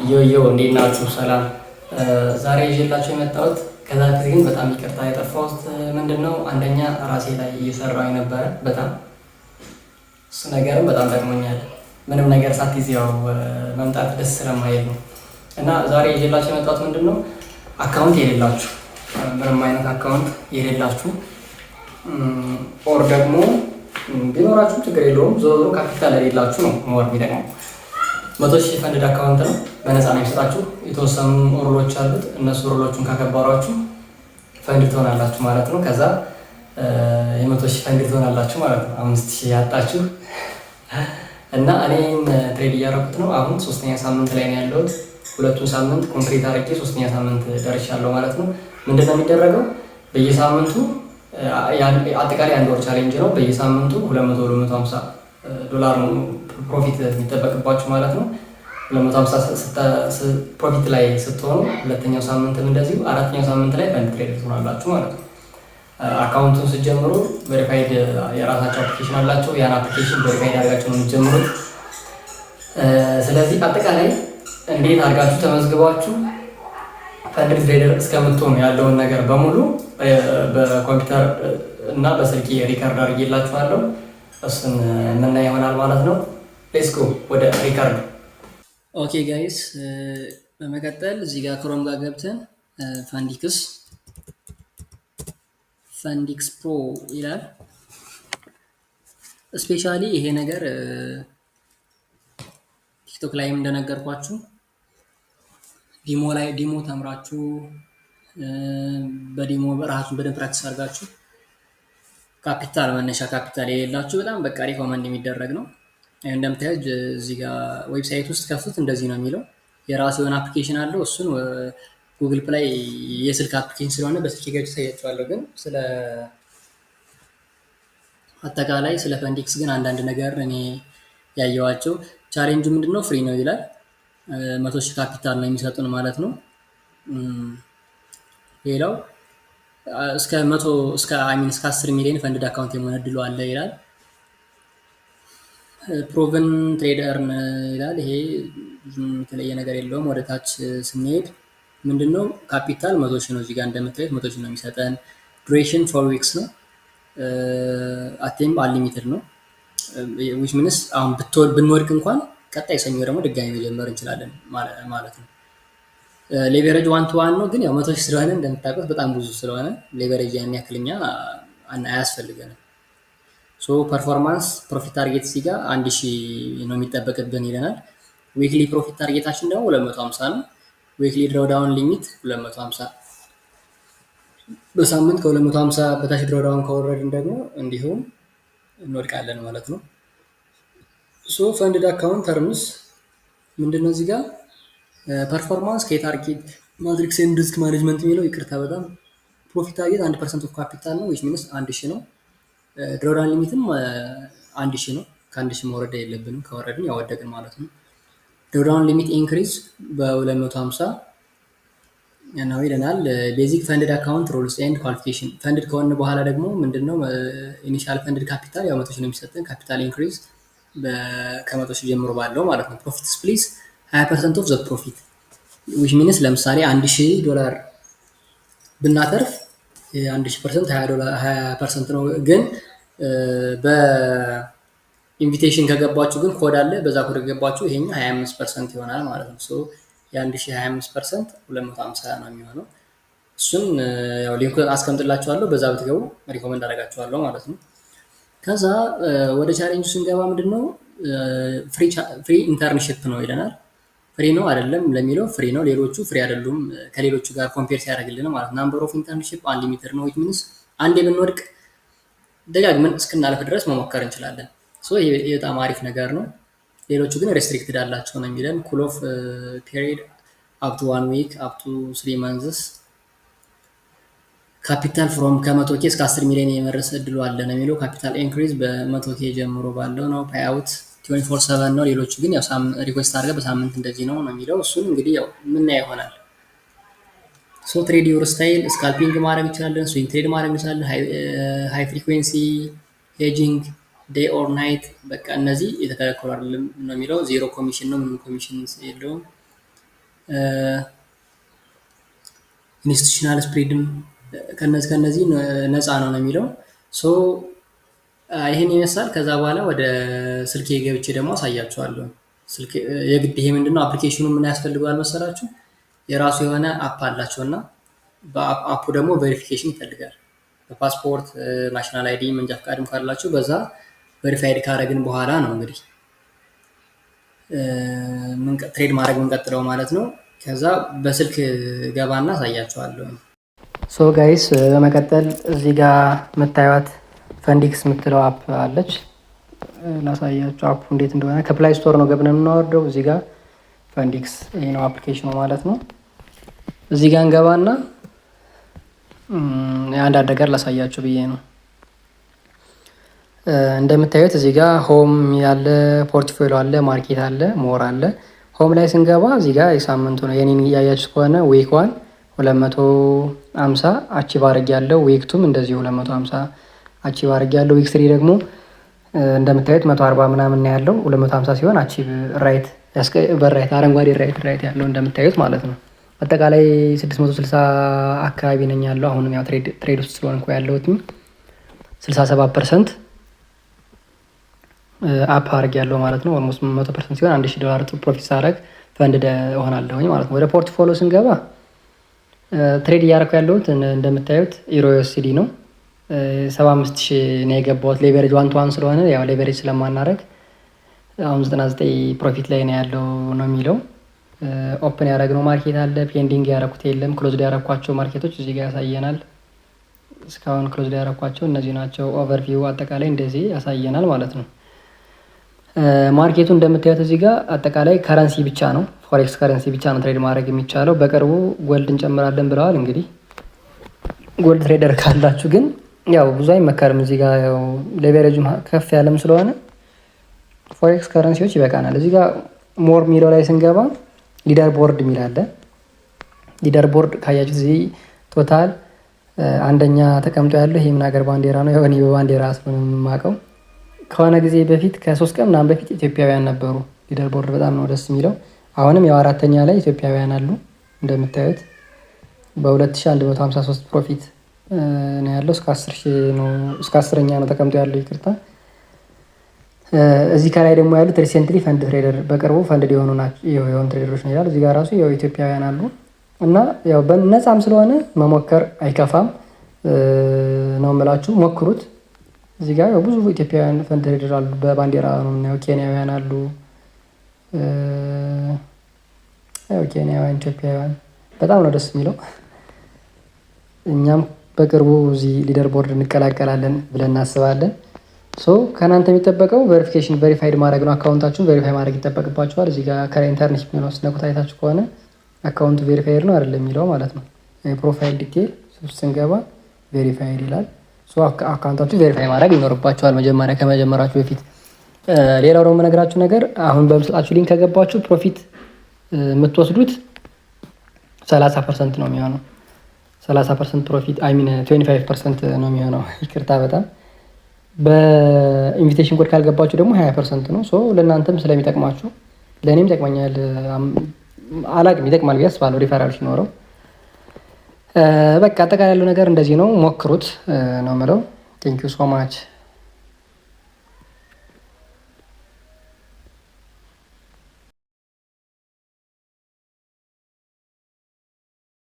Yo yo፣ እንዴት ናችሁ? ሰላም። ዛሬ ይዤላችሁ የመጣሁት፣ ከዛ በፊት ግን በጣም ይቅርታ፣ የጠፋሁት ምንድን ነው፣ አንደኛ ራሴ ላይ እየሰራሁ ነበረ በጣም፣ እሱ ነገርም በጣም ጠቅሞኛል። ምንም ነገር ሳትይዝ ያው መምጣት ደስ ስለማይል ነው። እና ዛሬ ይዤላችሁ የመጣሁት ምንድን ነው፣ account የሌላችሁ፣ ምንም አይነት account የሌላችሁ or ደግሞ ቢኖራችሁ ችግር የለውም። ዞሮ ዞሮ ካፒታል የሌላችሁ ነው more የሚጠቅመው። 100,000 funded account ነው፣ በነፃ ነው የሚሰጣችሁ። የተወሰኑ rule ኦች አሉት። እነሱ rule ኦቹን ካከበሯችሁ ፈንድ ትሆናላችሁ ማለት ነው። ከዛ የ100,000 ፈንድ ትሆናላችሁ ማለት ነው። 5,000 ያጣችሁ። እና እኔን trade እያደረኩት ነው። አሁን ሶስተኛ ሳምንት ላይ ነው ያለሁት። ሁለቱን ሳምንት complete አድርጌ ሶስተኛ ሳምንት ደርሻለሁ ማለት ነው። ምንድን ነው የሚደረገው? በየሳምንቱ፣ አጠቃላይ አንድ ወር challenge ነው። በየሳምንቱ 200 250 ዶላር ነው profit የሚጠበቅባችሁ ማለት ነው። 250 profit ላይ ስትሆኑ ሁለተኛው ሳምንትም እንደዚሁ፣ አራተኛው ሳምንት ላይ funded trader ትሆናላችሁ ማለት ነው። Account ኡን ስትጀምሩ verified የራሳቸው application አላቸው። ያን application verified አድርጋችሁ ነው የምትጀምሩት። ስለዚህ አጠቃላይ እንዴት አድርጋችሁ ተመዝግባችሁ funded trader እስከምትሆኑ ያለውን ነገር በሙሉ በኮምፒውተር እና በስልክ record አድርጌላችኋለሁ። እሱን የምናይ ይሆናል ማለት ነው። Let's go ወደ record። Okay guys፣ በመቀጠል እዚህ ጋር Chrome ጋር ገብተን Fundix Pro ይላል። Especially ይሄ ነገር TikTok ላይም እንደነገርኳችሁ demo ላይ demo ተምራችሁ፣ በ demo ራሳችሁን በደንብ practice አድርጋችሁ፣ ካፒታል መነሻ ካፒታል የሌላችሁ በጣም በቃ recommend የሚደረግ ነው። እንደምታዩት እዚህ ጋር website ውስጥ ከፍቱት እንደዚህ ነው የሚለው። የራሱ የሆነ application አለው። እሱን Google Play የስልክ application ስለሆነ በስልክ ገብቼ አሳያችኋለሁ። ግን ስለ አጠቃላይ ስለ Fundix ግን አንዳንድ ነገር እኔ ያየኋቸው፣ ቻሌንጁ ምንድነው? Free ነው ይላል። 100,000 ካፒታል ነው የሚሰጡን ማለት ነው። ሌላው እስከ 100 እስከ I mean እስከ 10 ሚሊዮን funded account የመሆን እድሉ አለ ይላል። Proven trader ይላል። ይሄ ብዙም የተለየ ነገር የለውም። ወደ ታች ስንሄድ ምንድነው፣ ካፒታል 100,000 ነው። እዚህ ጋር እንደምታዩት 100,000 ነው የሚሰጠን። Duration 4 weeks ነው። Attempt unlimited ነው። Which means አሁን ብንወድቅ እንኳን ቀጣይ ሰኞ ደግሞ ድጋሚ መጀመር እንችላለን ማለት ነው። Leverage 1 to 1 ነው፣ ግን ያው 100,000 ስለሆነ እንደምታውቁት በጣም ብዙ ስለሆነ leverage ያን ያክል እኛ አያስፈልገንም። So performance profit target እዚህ ጋር 1,000 ነው የሚጠበቅብን ይለናል። Weekly profit target ኣችን ደግሞ 250 ነው። Weekly drawdown limit 250፣ በሳምንት ከ250 በታች drawdown ከወረድን ደግሞ እንዲሁም እንወድቃለን ማለት ነው። So funded account terms ምንድነው? እዚህ ጋር performance key target metrics and risk management የሚለው፣ ይቅርታ በጣም፣ profit target 1% of capital ነው፣ which means 1,000 ነው። Drawdown limit ም 1,000 ነው። ከ1,000 መውረድ የለብንም። ከወረድን ያወደቅን ማለት ነው። Drawdown limit increase በ250 ነው ይለናል። Basic funded account rules and qualification፣ funded ከሆነ በኋላ ደግሞ ምንድነው፣ initial funded capital ያው 100,000 ነው የሚሰጠን። Capital increase ከ100,000 ጀምሮ ባለው ማለት ነው። Profit split 20% of the profit፣ which means ለምሳሌ 1,000 ዶላር ብናተርፍ የ1,000% 20% ነው። ግን በ invitation ከገባችሁ ግን ኮድ አለ። በዛ ኮድ ከገባችሁ ይሄኛው 25% ይሆናል ማለት ነው። So የ1,000 25% 250 ነው የሚሆነው። እሱን ያው link ኡን አስቀምጥላችኋለሁ። በዛ ብትገቡ recommend አደርጋችኋለሁ ማለት ነው። ከዛ ወደ ቻሌንጁ ስንገባ ምንድነው፣ free internship ነው ይለናል። Free ነው አይደለም ለሚለው free ነው። ሌሎቹ free አይደሉም ከሌሎቹ ጋር compare ሲያደርግልን ማለት ነው። Number of internship unlimited ነው። Which means አንዴ ብንወድቅ ደጋግመን እስክናልፍ ድረስ መሞከር እንችላለን። So ይሄ በጣም አሪፍ ነገር ነው። ሌሎቹ ግን restricted አላቸው ነው የሚለን። Cool off period up to one week, up to 3 months፣ capital from ከ100K እስከ 10 ሚሊዮን የመድረስ እድሉ አለ ነው የሚለው። Capital increase በ100K ጀምሮ ባለው ነው። Payout 24/7 ነው። ሌሎቹ ግን ያው request አድርገህ በሳምንት እንደዚህ ነው ነው የሚለው። እሱን እንግዲህ ያው የምናየው ይሆናል። So trade your style፣ scalping ማድረግ እንችላለን፣ swing trade ማድረግ እንችላለን፣ high frequency hedging፣ day or night፣ በቃ እነዚህ የተከለከሉ አይደለም ነው የሚለው። Zero commission ነው፣ ምንም ኮሚሽን የለውም። Institutional spread ም ከነዚህ ነፃ ነው ነው የሚለው። So ይህን ይመስላል። ከዛ በኋላ ወደ ስልኬ ገብቼ ደግሞ አሳያችኋለሁ። ስልኬ የግድ ይሄ ምንድነው application ኑ ምን ያስፈልገዋል መሰላችሁ? የራሱ የሆነ app አላቸው እና በ app ኡ ደግሞ verification ይፈልጋል። በፓስፖርት፣ national ID፣ መንጃ ፈቃድም ካላችሁ በዛ verified ካረግን በኋላ ነው እንግዲህ trade ማድረግ የምንቀጥለው ማለት ነው። ከዛ በስልክ ገባና አሳያችኋለሁ። So guys፣ በመቀጠል እዚህ ጋር የምታዩት Fundix የምትለው app አለች። ላሳያችሁ app ኡ እንዴት እንደሆነ። ከ Play Store ነው ገብተን የምናወርደው። እዚህ ጋር Fundix ይሄ ነው application ኑ ማለት ነው። እዚህ ጋር እንገባና አንዳንድ ነገር ላሳያችሁ ብዬ ነው። እንደምታዩት እዚህ ጋር home ያለ፣ portfolio አለ፣ market አለ፣ more አለ። Home ላይ ስንገባ እዚህ ጋር የሳምንቱ ነው። የኔን እያያችሁ ከሆነ week 1 250 achieve አድርጌያለሁ። Week 2 ም እንደዚሁ 250 achieve አድርጌያለሁ። Week 3 ደግሞ እንደምታዩት 140 ምናምን ነው ያለው። 250 ሲሆን achieve right በ right አረንጓዴ right right ያለው እንደምታዩት ማለት ነው። አጠቃላይ 660 አካባቢ ነኝ ያለው። አሁንም ያው trade ውስጥ ስለሆንኩ ያለሁት 67% up አድርጌያለሁ ማለት ነው። Almost 100% ሲሆን 1000 ዶላር profit ሳደርግ funded እሆናለሁኝ ማለት ነው። ወደ portfolio ስንገባ trade እያደረኩ ያለሁት እንደምታዩት EURUSD ነው። 75,000 ነው የገባሁት። Leverage 1 to 1 ስለሆነ ያው leverage ስለማናረግ አሁን 99 profit ላይ ነው ያለው ነው የሚለው። Open ያደረግነው market አለ፣ pending ያደረኩት የለም። Closed ያደረኳቸው market ኦች እዚህ ጋር ያሳየናል። እስካሁን closed ያደረኳቸው እነዚህ ናቸው። Overview አጠቃላይ እንደዚህ ያሳየናል ማለት ነው። Market ኡ እንደምታዩት እዚህ ጋር አጠቃላይ currency ብቻ ነው፣ forex currency ብቻ ነው trade ማድረግ የሚቻለው። በቅርቡ gold እንጨምራለን ብለዋል። እንግዲህ gold trader ካላችሁ ግን ያው ብዙ አይመከርም። እዚህ ጋር ያው leverage ኡም ከፍ ያለም ስለሆነ forex currency ዎች ይበቃናል። እዚህ ጋር more የሚለው ላይ ስንገባ leader board የሚል አለ። Leader board ካያችሁት እዚህ total አንደኛ ተቀምጦ ያለው ይሄ ምን ሀገር ባንዲራ ነው? ያው እኔ በባንዲራ ስለሆነ የማውቀው ከሆነ ጊዜ በፊት ከ3 ቀን ምናምን በፊት ኢትዮጵያውያን ነበሩ። Leader board በጣም ነው ደስ የሚለው። አሁንም ያው አራተኛ ላይ ኢትዮጵያውያን አሉ። እንደምታዩት በ2153 profit ነው ያለው። እስከ 10,000 ነው፣ እስከ 10ኛ ነው ተቀምጦ ያለው፣ ይቅርታ። እዚህ ከላይ ደግሞ ያሉት recently funded trader፣ በቅርቡ funded የሆኑ ናቸው የሆኑ trader ኦች ነው ይላል። እዚህ ጋር ራሱ ያው ኢትዮጵያውያን አሉ እና ያው በነፃም ስለሆነ መሞከር አይከፋም ነው የምላችሁ፣ ሞክሩት። እዚህ ጋር ያው ብዙ ኢትዮጵያውያን funded trader አሉ። በባንዲራ ነው የምናየው። ኬንያውያን አሉ። ያው ኬንያውያን፣ ኢትዮጵያውያን በጣም ነው ደስ የሚለው። እኛም በቅርቡ እዚህ leader board እንቀላቀላለን ብለን እናስባለን። So ከእናንተ የሚጠበቀው verification verified ማድረግ ነው። Account ኣችሁን verify ማድረግ ይጠበቅባችኋል። እዚህ ጋር ከላይ internship የሚለውን ስትነኩት አይታችሁ ከሆነ account ኡ verified ነው አይደለም የሚለው ማለት ነው። Profile detail ስንገባ verified ይላል። So account ኣችሁ verify ማድረግ ይኖርባችኋል መጀመሪያ ከመጀመራችሁ በፊት። ሌላው ደግሞ የምነግራችሁ ነገር አሁን በምሰጣችሁ link ከገባችሁ profit የምትወስዱት 30% ነው የሚሆነው። 30% profit፣ I mean 25% ነው የሚሆነው። ይቅርታ በጣም። በ invitation code ካልገባችሁ ደግሞ 20% ነው። So ለእናንተም ስለሚጠቅማችሁ ለእኔም ይጠቅመኛል። አላቅም ይጠቅማል ብዬ አስባለሁ ሪፈራል ሲኖረው። በቃ አጠቃላይ ያለው ነገር እንደዚህ ነው። ሞክሩት ነው የምለው። Thank you so much.